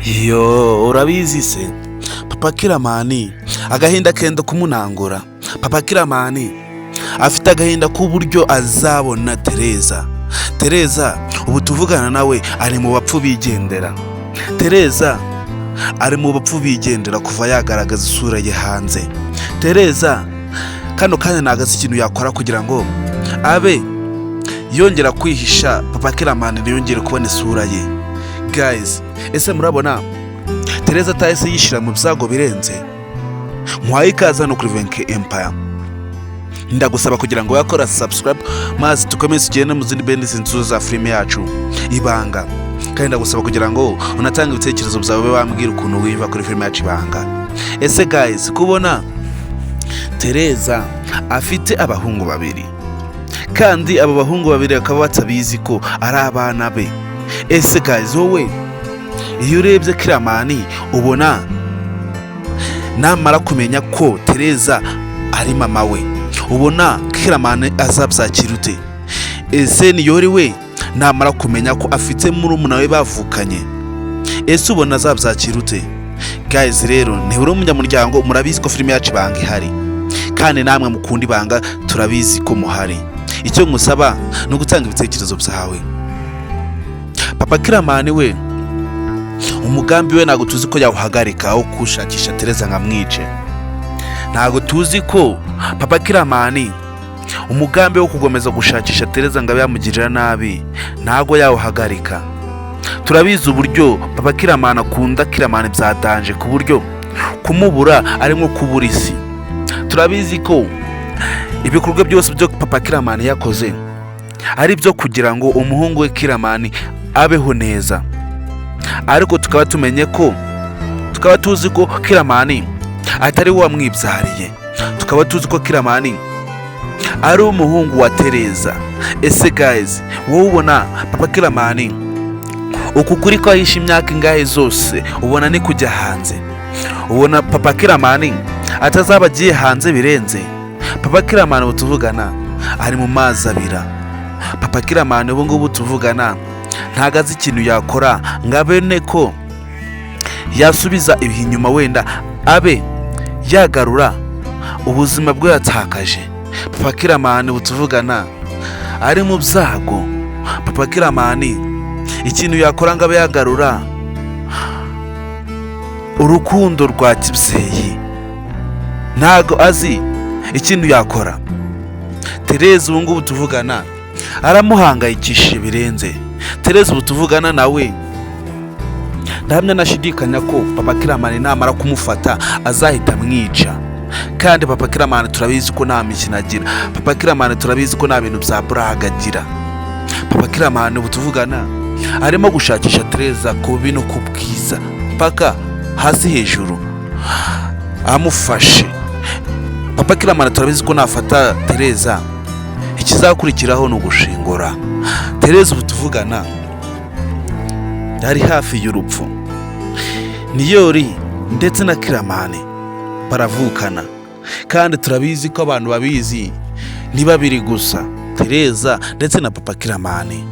Yo, urabizi se, Papa Kiramani agahinda kenda kumunangura. Papa Kiramani afite agahinda k'uburyo azabona Tereza. Tereza ubu tuvugana nawe ari mu bapfu bigendera. Tereza ari mu bapfu bigendera kuva yagaragaza isura ye hanze. Tereza kano kanya ntabwo azi ikintu yakora kugira ngo abe yongera kwihisha Papa Kiramani ntiyongere kubona isura ye. Guys, ese murabona Tereza atahise yishyira mu byago birenze? Nkwaye ikaze hano kuri Venke Empire. Ndagusaba kugira ngo wakora subscribe maze dukomeze tugende mu zindi bendi nzu za filime yacu Ibanga. Kandi ndagusaba kugira ngo unatange ibitekerezo byawe, ube wambwira ukuntu wiyumva kuri filime yacu Ibanga. Ese guys, kubona Tereza afite abahungu babiri kandi abo bahungu babiri bakaba batabizi ko ari abana be, ese guys, wowe iyo urebye Kiramani ubona namara kumenya ko Tereza ari mama we, ubona Kiramani azabyakira ute? Ese Niyori we namara kumenya ko afite murumuna we bavukanye, ese ubona azabyakira ute? Guys rero, ntiburi umunyamuryango, murabizi ko filime yacu Ibanga ihari, kandi namwe mukunda Ibanga turabizi ko muhari. Icyo nkusaba ni ugutanga ibitekerezo byawe. Papa Kiramani we umugambi we ntabwo tuzi ko yawuhagarika wo kushakisha Tereza ngo amwice. Ntabwo tuzi ko Papa Kiramani umugambi wo gukomeza gushakisha Tereza ngo abe yamugirira nabi ntabwo yawuhagarika. Turabizi uburyo Papa Kiramani akunda Kiramani byatanje, ku buryo kumubura ari nko kubura isi. Turabizi ko ibikorwa byose byo Papa Kiramani yakoze ari ibyo kugira ngo umuhungu we Kiramani abeho neza, ariko tukaba tumenye ko, tukaba tuzi ko Kiramani atari we wamwibyariye, tukaba tuzi ko Kiramani ari umuhungu wa Tereza. Ese guys, wowe ubona Papa Kiramani uku kuri ko ahishe imyaka ingahe zose, ubona ni kujya hanze, ubona Papa Kiramani atazaba agiye hanze birenze? Papa Kiramani ubu tuvugana ari mu mazi abira. Papa Kiramani ubu ngubu tuvugana ntabwo azi ikintu yakora ngo abone ko yasubiza ibihe inyuma, wenda abe yagarura ubuzima bwe yatakaje. Papa Kiramani ubu tuvugana ari mu byago. Papa Kiramani ikintu yakora ngo abe yagarura urukundo rwa kibyeyi ntabwo azi ikintu yakora. Tereza ubu ngubu tuvugana aramuhangayikishije birenze. Tereza ubu tuvugana nawe ndahamya nashidikanya ko Papa Kiramani namara kumufata azahita amwica. Kandi Papa Kiramani turabizi ko nta mikino agira. Papa Kiramani turabizi ko nta bintu bya buraga agira. Papa Kiramani ubu tuvugana arimo gushakisha Tereza ku bubi no ku bwiza, mpaka hasi hejuru amufashe. Papa Kiramani turabizi ko nafata Tereza ikizakurikiraho ni ugushingura. Tereza ubu tuvugana ari hafi y'urupfu. Niyori ndetse na Kiramani baravukana, kandi turabizi ko abantu babizi ni babiri gusa, Tereza ndetse na Papa Kiramani.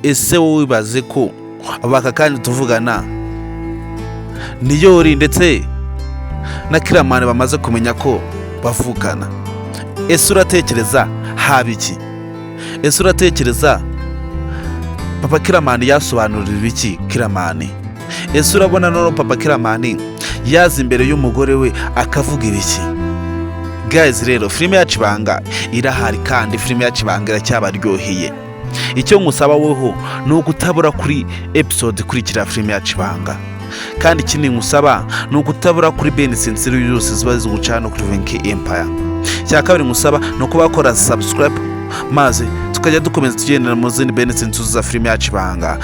Ese wowe wibaze ko aka kandi tuvugana Niyori ndetse na Kiramani bamaze kumenya ko bavukana, ese uratekereza haba iki? Ese uratekereza Papa Kiramani yasobanurira iki Kiramani? Ese urabona noneho Papa Kiramani yaza imbere y'umugore we akavuga ibiki? Guys rero, filime yacu Ibanga irahari, kandi filime yacu Ibanga iracyabaryoheye. Icyo nkusaba wowe ni ugutabura kuri episode ikurikira filime yacu Ibanga. Kandi ikindi nkusaba ni ugutabura kuri beni senseri yose ziba ziguca hano kuri Venke Empire. Icya kabiri nkusaba ni ukuba wakora subscribe maze tukajya dukomeza tugendera mu zindi beni senseri za filime yacu Ibanga.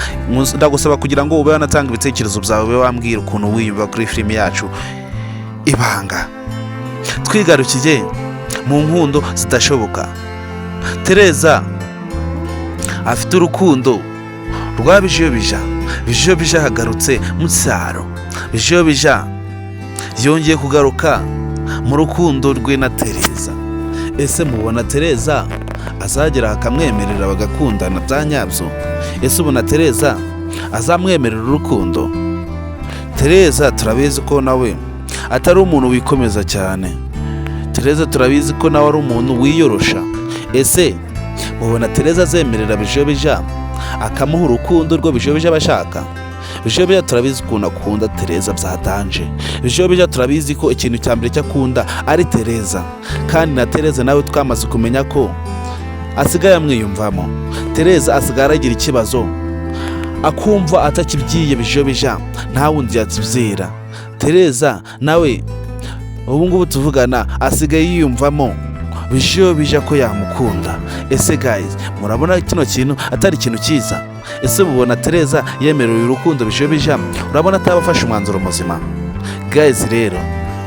Ndagusaba kugira ngo ube wanatanga ibitekerezo byawe, ube wambwira ukuntu wiyumva kuri filime yacu Ibanga. Twigarukiye mu nkundo zidashoboka. Tereza afite urukundo rwa Bijiyobija. Bijiyobija yagarutse mu cyaro. Bijiyobija yongeye kugaruka mu rukundo rwe na Tereza. Ese mubona Tereza azagera akamwemerera bagakundana bya nyabyo? Ese ubona Tereza azamwemerera urukundo? Tereza turabizi ko nawe atari umuntu wikomeza cyane. Tereza turabizi ko nawe ari umuntu wiyorosha. Ese mubona Tereza azemerera Bijobija akamuha urukundo rwo Bijobija aba ashaka? Bijobija turabizi ukuntu akunda Tereza byatanje. Bijobija turabizi ko ikintu cya mbere cyo akunda ari Tereza, kandi na Tereza nawe twamaze kumenya ko asigaye amwiyumvamo. Tereza asigaye aragira ikibazo akumva atakibyiye Bijobija nta wundi yakibyira. Tereza nawe ubu ngubu tuvugana asigaye yiyumvamo Bijobija ko yamukunda. Ese guys, murabona kino kintu atari ikintu cyiza? Ese mubona Tereza yemerewe urukundo Bijobija? Urabona ataba afashe umwanzuro muzima? Guys rero,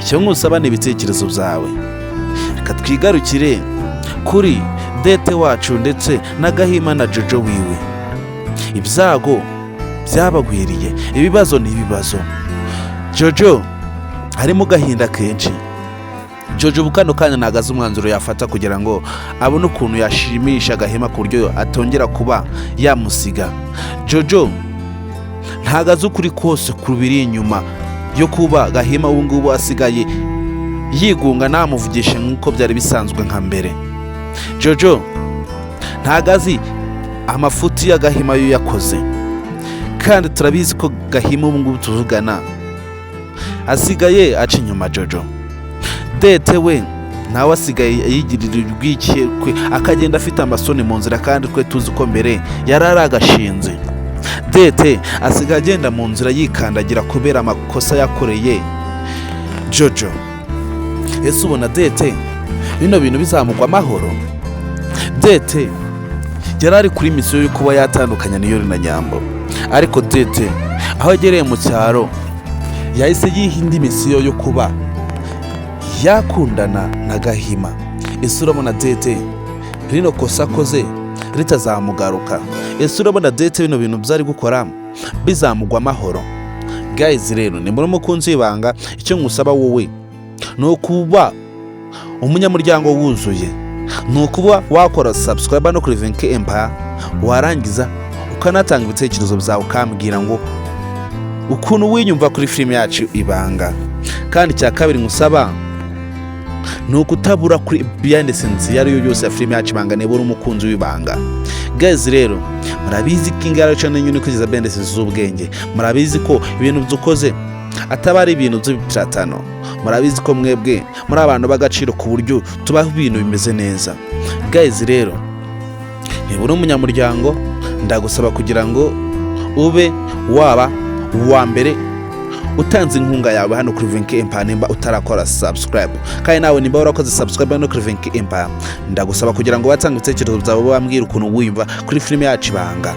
icyo nkusaba ni ibitekerezo byawe. Reka twigarukire kuri Dete wacu ndetse na Gahima na Jojo wiwe. Ibyago byabagwiriye, ibibazo ni ibibazo. Jojo harimo gahinda kenshi. Jojo ubu kano kanya ntabwo azi umwanzuro yafata kugira ngo abone ukuntu yashimisha Gahima ku buryo atongera kuba yamusiga. Jojo ntabwo azi ukuri kose ku biri inyuma yo kuba Gahima ubu ngubu asigaye yigunga ntamuvugishe nk'uko byari bisanzwe nka mbere. Jojo ntabwo azi amafuti ya Gahima yo yakoze, kandi turabizi ko Gahima ubu ngubu tuvugana asigaye aca inyuma Jojo. Dete we nawe asigaye yigirira urwikekwe, akagenda afite amasoni mu nzira, kandi twe tuzi ko mbere yari ari agashinzi. Dete asigaye agenda mu nzira yikandagira kubera amakosa yakoreye Jojo. Ese ubona Dete bino bintu bizamugwa amahoro? Dete yari ari kuri misiyo yo kuba yatandukanya Niyori na Nyambo, ariko Dete aho agereye mu cyaro yahise yiha indi misiyo yo kuba yakundana na Gahima. Ese urabona Dete rino kosa akoze ritazamugaruka? Ese urabona Dete bino bintu byari gukora bizamugwa amahoro? Guys rero, ni muri umukunzi w'ibanga, icyo nkusaba wowe ni ukuba umunyamuryango wuzuye, ni ukuba wakora subscribe no kuri Venke Empire, warangiza ukanatanga ibitekerezo byawe ukambwira ngo ukuntu wiyumva kuri filime yacu Ibanga. Kandi icya kabiri nkusaba ni ukutabura kuri behind the scenes iyo ari yo yose ya filime yacu Ibanga niba uri umukunzi w'ibanga. Guys rero, murabizi ko ingara channel nyine kugeza behind the scenes z'ubwenge. Murabizi ko ibintu dukoze ataba ari ibintu by'ibipiratano. Murabizi ko mwebwe muri abantu b'agaciro ku buryo tubaho ibintu bimeze neza. Guys rero, niba uri umunyamuryango ndagusaba kugira ngo ube waba uwa mbere utanze inkunga yawe hano kuri Venke Empire nimba utarakora subscribe. Kandi nawe nimba warakoze subscribe hano kuri Venke Empire, ndagusaba kugira ngo watange ibitekerezo byawe wambwira ukuntu wiyumva kuri filime yacu Ibanga.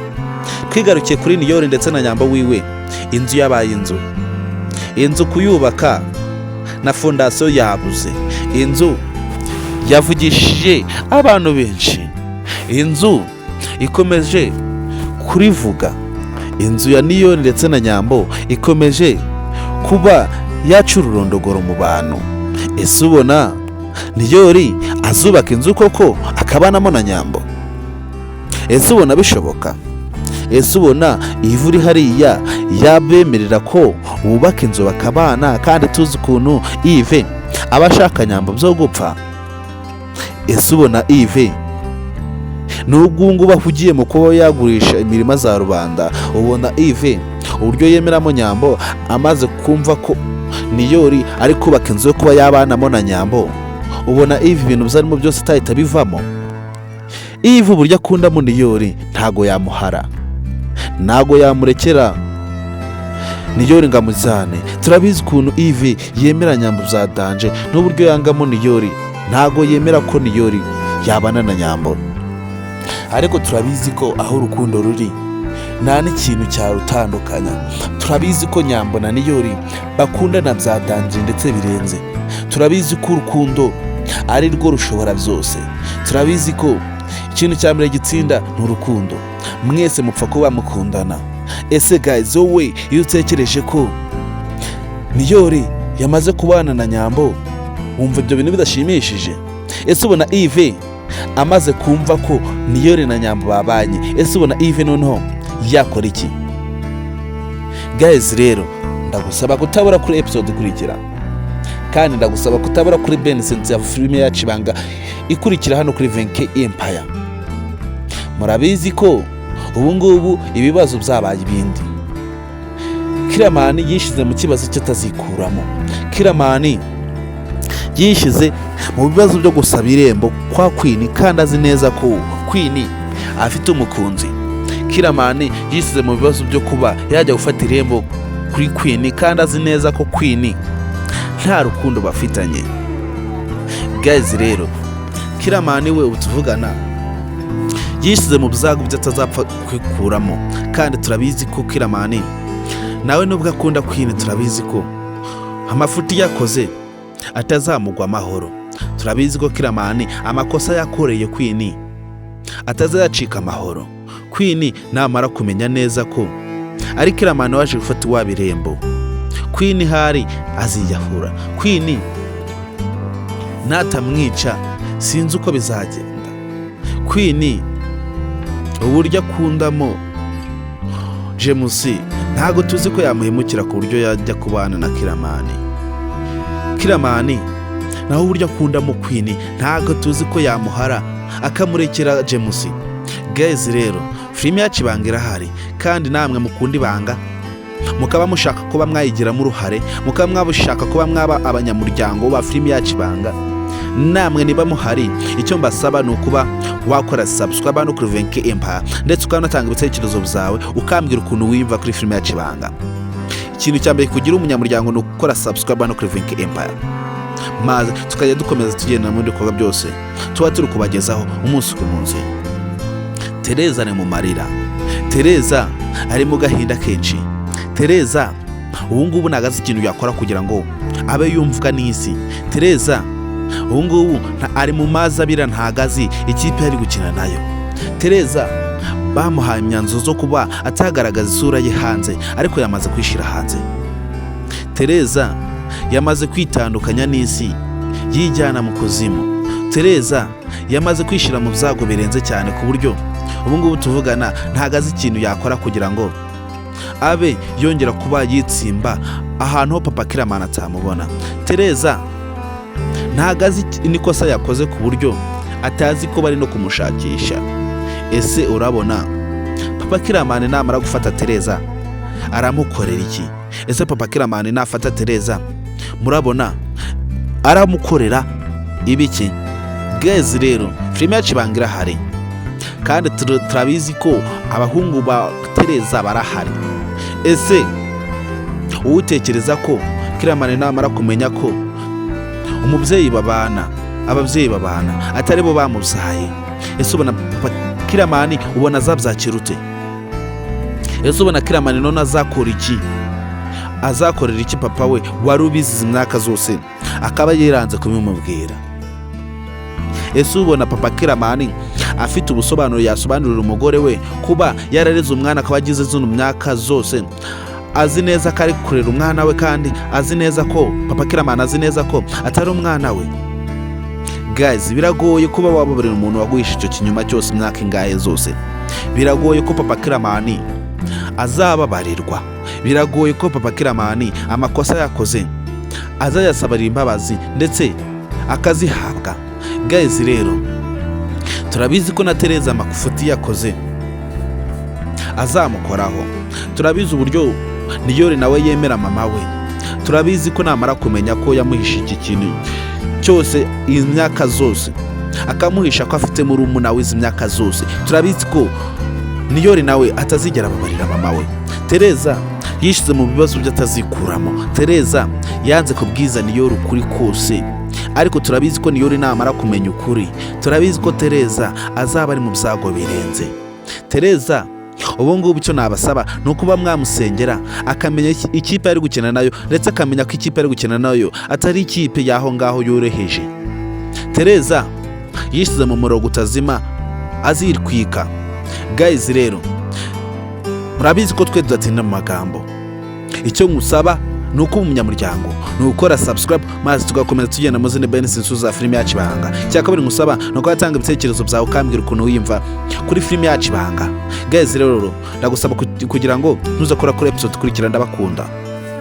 Twigarukiye kuri Niyori ndetse na Nyambo wiwe. Inzu yabaye inzu, inzu kuyubaka na fondasiyo yabuze, inzu yavugishije abantu benshi, inzu ikomeje kurivuga. Inzu ya Niyori ndetse na Nyambo ikomeje kuba yaca ururondogoro mu bantu. Ese ubona Niyori azubaka inzu koko akabanamo na Nyambo? Ese ubona bishoboka? Ese ubona ivu uri hariya yabemerera ko bubaka inzu bakabana, kandi tuzi ukuntu Ive aba ashaka Nyambo byo gupfa? Ese ubona Ive nubwo ngubu ahugiye mu kuba yagurisha imirima za rubanda, ubona Ive uburyo yemeramo Nyambo amaze kumva ko Niyori ari kubaka inzu yo kuba yabanamo na Nyambo, ubona Ive ibintu byarimo byose atahita bivamo? Ive uburyo akundamo Niyori ntago yamuhara, ntago yamurekera Niyori ngo amujyane. Turabizi ukuntu Ive yemera Nyambo bya danger, n'uburyo yangamo Niyori, ntago yemera ko Niyori yabana na Nyambo. Ariko turabizi ko aho urukundo ruri nta n'ikintu cyarutandukanya. Turabizi ko Nyambo na Niyori bakundana bya danger ndetse birenze. Turabizi ko urukundo ari rwo rushobora byose. Turabizi ko ikintu cya mbere gitsinda ni urukundo. Mwese mupfa kuba mukundana. Ese guys, wowe iyo utekereje ko Niyori yamaze kubana na Nyambo, wumva ibyo bintu bidashimishije? Ese ubona Ive amaze kumva ko Niyori na Nyambo babanye, ese ubona Ive noneho yakora iki? Guys rero, Ndagusaba kutabura kuri episode ikurikira, kandi ndagusaba kutabura kuri Benisenti ya filime yacu Ibanga ikurikira hano kuri Venke Empire. Murabizi ko ubu ngubu ibibazo byabaye ibindi. Kiramani yishyize mu kibazo cyo atazikuramo. Kiramani yishyize mu bibazo byo gusaba irembo kwa Queen, kandi azi neza ko Queen afite umukunzi. Kiramani yishyize mu bibazo byo kuba yajya gufata irembo kuri Queen, kandi azi neza ko Queen nta rukundo bafitanye. Guys rero, Kiramani we ubu tuvugana yishyize mu byago byo atazapfa kwikuramo, kandi turabizi ko Kiramani nawe nubwo akunda Queen, turabizi ko amafuti yakoze atazamugwa amahoro. Turabizi ko Kiramani amakosa yakoreye Queen atazacika amahoro. Queen namara kumenya neza ko ari Kiramani waje gufata iwabo irembo, Queen hari aziyahura. Queen natamwica sinzi uko bizagenda. Queen uburyo akundamo James ntabwo tuzi ko yamuhemukira ku buryo yajya kubana na Kiramani. Kiramani naho uburyo akundamo Queen ntabwo tuzi ko yamuhara akamurekera James. Guys rero, filime yacu Ibanga irahari, kandi namwe mukunda Ibanga, mukaba mushaka kuba mwayigiramo uruhare, mukaba mwabushaka kuba mwaba abanyamuryango ba filime yacu Ibanga, namwe niba muhari, icyo mbasaba ni ukuba wakora subscribe no kuri Venke Empire, ndetse ukanatanga ibitekerezo byawe, ukambwira ukuntu wiyumva kuri filime yacu Ibanga. Ikintu cya mbere kugira umunyamuryango ni ugukora subscribe no kuri Venke Empire, maze tukajya dukomeza tugenda mu bikorwa byose tuba turi kubagezaho umunsi ku munsi. Tereza ari mu marira, Tereza ari mu gahinda kenshi. Tereza ubu ngubu ntabwo azi ikintu yakora kugira ngo abe yumvwa n'isi. Tereza ubu ngubu ari mu mazi abira, ntabwo azi ikipe ari gukina nayo. Tereza bamuhaye imyanzuro zo kuba atagaragaza isura ye hanze, ariko yamaze kwishyira hanze. Tereza yamaze kwitandukanya n'isi, yijyana mu kuzimu. Tereza yamaze kwishyira mu byago birenze cyane, ku buryo ubu ngubu tuvugana ntabwo azi ikintu yakora kugira ngo abe yongera kuba yitsimba ahantu ho papa Kiramani atamubona. Tereza ntabwo azi n'ikosa yakoze, ku buryo atazi ko bari no kumushakisha. Ese urabona papa Kiramani namara gufata Tereza aramukorera iki? Ese papa Kiramani nafata Tereza murabona aramukorera ibiki? Guys rero, filime yacu Ibanga irahari, kandi turabizi ko abahungu ba Tereza barahari. Ese utekereza ko Kiramani namara kumenya ko umubyeyi babana, ababyeyi babana atari bo bamubyaye, ese ubona papa Kiramani ubona azabyakira ute? Ese ubona Kiramani none azakora iki? Azakorera iki papa we wari ubizi izi myaka zose akaba yiranze kubimubwira? Ese ubona papa Kiramani afite ubusobanuro yasobanurira umugore we kuba yarareze umwana akaba agize zino myaka zose azi neza ko ari kurera umwana we, kandi azi neza ko papa Kiramani azi neza ko atari umwana we? Guys, biragoye kuba wababarira umuntu waguhisha icyo kinyuma cyose imyaka ingahe zose. Biragoye ko papa Kiramani azababarirwa. Biragoye ko papa Kiramani amakosa yakoze azayasabarira imbabazi ndetse akazihabwa. Guys rero, turabizi ko na Tereza amafuti yakoze azamukoraho. Turabizi uburyo Niyori nawe yemera mama we. Turabizi ko namara kumenya ko yamuhishe iki kintu cyose imyaka zose, akamuhisha ko afite murumuna we izi myaka zose, turabizi ko Niyori nawe atazigera ababarira mama we. Tereza yishyize mu bibazo byo atazikuramo. Tereza yanze kubwiza Niyori ukuri kose, ariko turabizi ko Niyori namara kumenya ukuri, turabizi ko Tereza azaba ari mu byago birenze. Tereza ubu ngubu icyo nabasaba ni ukuba mwamusengera akamenya ikipe ari gukina nayo, ndetse akamenya ko ikipe ari gukina nayo atari ikipe y'aho ngaho yoroheje. Tereza yishyize mu murongo utazima, azirwika. Guys rero, murabizi ko twe tudatinda mu magambo. Icyo nkusaba ni uko umunyamuryango ni ugukora subscribe, maze tugakomeza tugenda mu zindi benefits za filime yacu Ibanga. Icya kabiri nkusaba ni uko watanga ibitekerezo byawe, ukambwira ukuntu wiyumva kuri filime yacu Ibanga. Guys rero, ndagusaba kugira ngo ntuzakora kuri episode ikurikira. Ndabakunda.